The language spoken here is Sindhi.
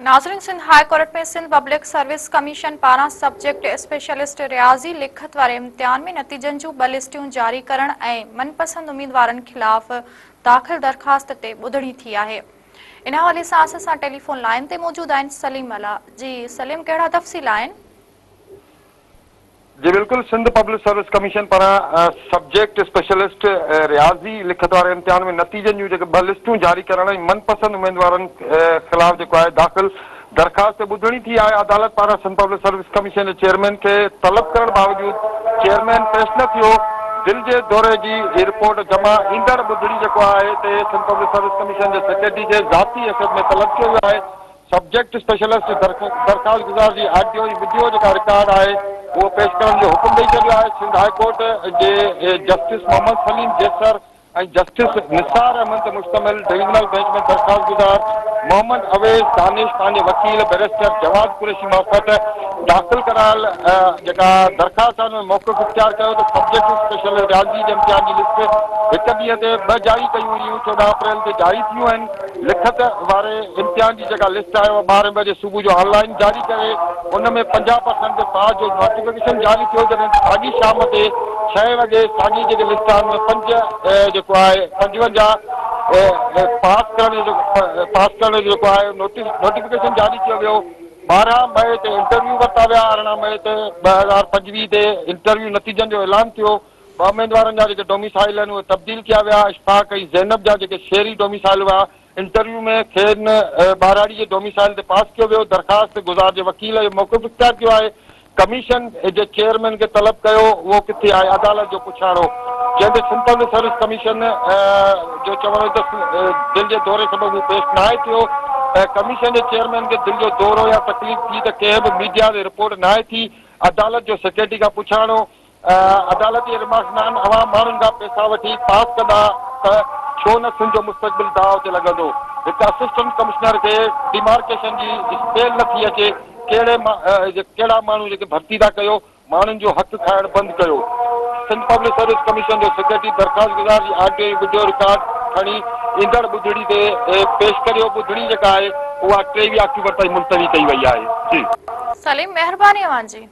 ناظرين Sindh high court ۾ Sindh public service commission پاران سبجيڪٽ اسپيشلسٽ رياضي لکت واري امتحان ۾ نتيجن جون ٻه لسٽيون جاري ڪرڻ ۽ من پسند اميدوارن خلاف داخل درخواست تي ٻڌڻي ٿي آهي ان حوالي سان اسان سان ٽيليفون لائين تي موجود آهن سليم ملاح جي سليم ڪهڙا تفصيل آهن. جي بلڪل سنڌ پبلڪ سروس ڪميشن پاران سبجيڪٽ اسپيشلسٽ رياضي لکت واري امتحان ۾ نتيجن جون جيڪي ٻه لسٽون جاري ڪرڻ ۽ من پسند اميدوارن خلاف جيڪو آهي داخل درخواست تي ٻڌڻي ٿي آهي عدالت پاران سنڌ پبلڪ سروس ڪميشن جي چيئرمين کي طلب ڪرڻ باوجود چيئرمين پيش نه ٿيو دل جي دوري جي رپورٽ جمع ايندڙ ٻڌڻي جيڪو آهي تي سنڌ پبلڪ سروس ڪميشن جي سيڪريٽري کي ذاتي حيثيت ۾ طلب ڪيو ويو آهي سبجيڪٽ اسپيشلسٽ درخواستگذار جي آڊيو ۽ وڊيو جيڪا رڪارڊ آهي اهو پيش ڪرڻ جو حڪم ڏئي ڇڏيو آهي. سنڌ هاء ڪورٽ جي جسٽس محمد سليم جيسر ۽ جسٽس نثار احمد تي مشتمل ڊويزنل بئنچ ۾ درخواستگذار محمد اويس دانش پنهنجي وڪيل بئريسٽر جواد قريشي معرفت داخل ڪرايل جيڪا درخواست آهي ان ۾ موقف اختيار ڪيو ته سبجيڪٽ اسپيشلسٽ رياضي جي امتحان جي لسٽ هڪ ڏينهن تي ٻه جاري ڪيون ويون 14 اپريل تي جاري ٿيون آهن. لکت واري امتحان جي جيڪا لسٽ آهي اها 12 بجي صبح جو آن لائين جاري ڪري ان ۾ 50 پرسنٽ تي پاس جو نوٽيفڪيشن جاري ٿيو جڏهن ته ساڳي شام تي ڇهين وڳي ساڳي جيڪي لسٽ آهي ان ۾ پنج جيڪو آهي 55 پاس ڪرڻ جو پاس ڪرڻ جو جيڪو آهي نوٽيفڪيشن جاري ڪيو ويو 12 مئي تي انٽرويو ورتا ويا 18 مئي تي 2025 تي انٽرويو نتيجن جو اعلان ٿيو ٻه اميدوارن جا جيڪي ڊوميسائل آهن اهي تبديل ڪيا ويا، اشفاق ۽ زينب جا جيڪي شهري ڊوميسائل هئا انٽرويو ۾ کين ٻهراڙي جي ڊوميسائل تي پاس ڪيو ويو، درخواست گذار جي وڪيل اهو موقف اختيار ڪيو آهي، ڪميشن جي چيئرمين کي طلب ڪيو اهو ڪٿي آهي عدالت جو پڇاڻو، جنهن تي سنڌ پبلڪ سروس ڪميشن جو چوڻ هو ته دل جي دوري سبب هو پيش ناهي ٿيو، ڪميشن جي چيئرمين کي دل جو دورو يا تڪليف ٿي ته ڪنهن به ميڊيا تي رپورٽ ناهي ٿي، عدالت جو سيڪريٽري کان پڇاڻو. عدالتي ريمارڪس ڏنا اوهان ماڻهن کان پئسا وٺي پاس ڪندا ته ڇو نه سنڌ جو مستقبل داء تي لڳندو، هڪ اسسٽنٽ ڪمشنر کي ڊيمارڪيشن جي اسپيل نه ٿي اچي، ڪهڙي ڪهڙا ماڻهو جيڪي ڀرتي ٿا ڪيو، ماڻهن جو حق کائڻ بند ڪيو. سنڌ پبلڪ سروس ڪميشن جو سيڪريٽري درخواستگذار جي آڊيو ۽ وڊيو رڪارڊ کڻي ايندڙ ٻڌڻي تي پيش ڪريو، ٻڌڻي جيڪا آهي اها 23 آڪٽوبر تائين ملتوي ڪئي وئي آهي. جي. سليم مهرباني اوهان جي.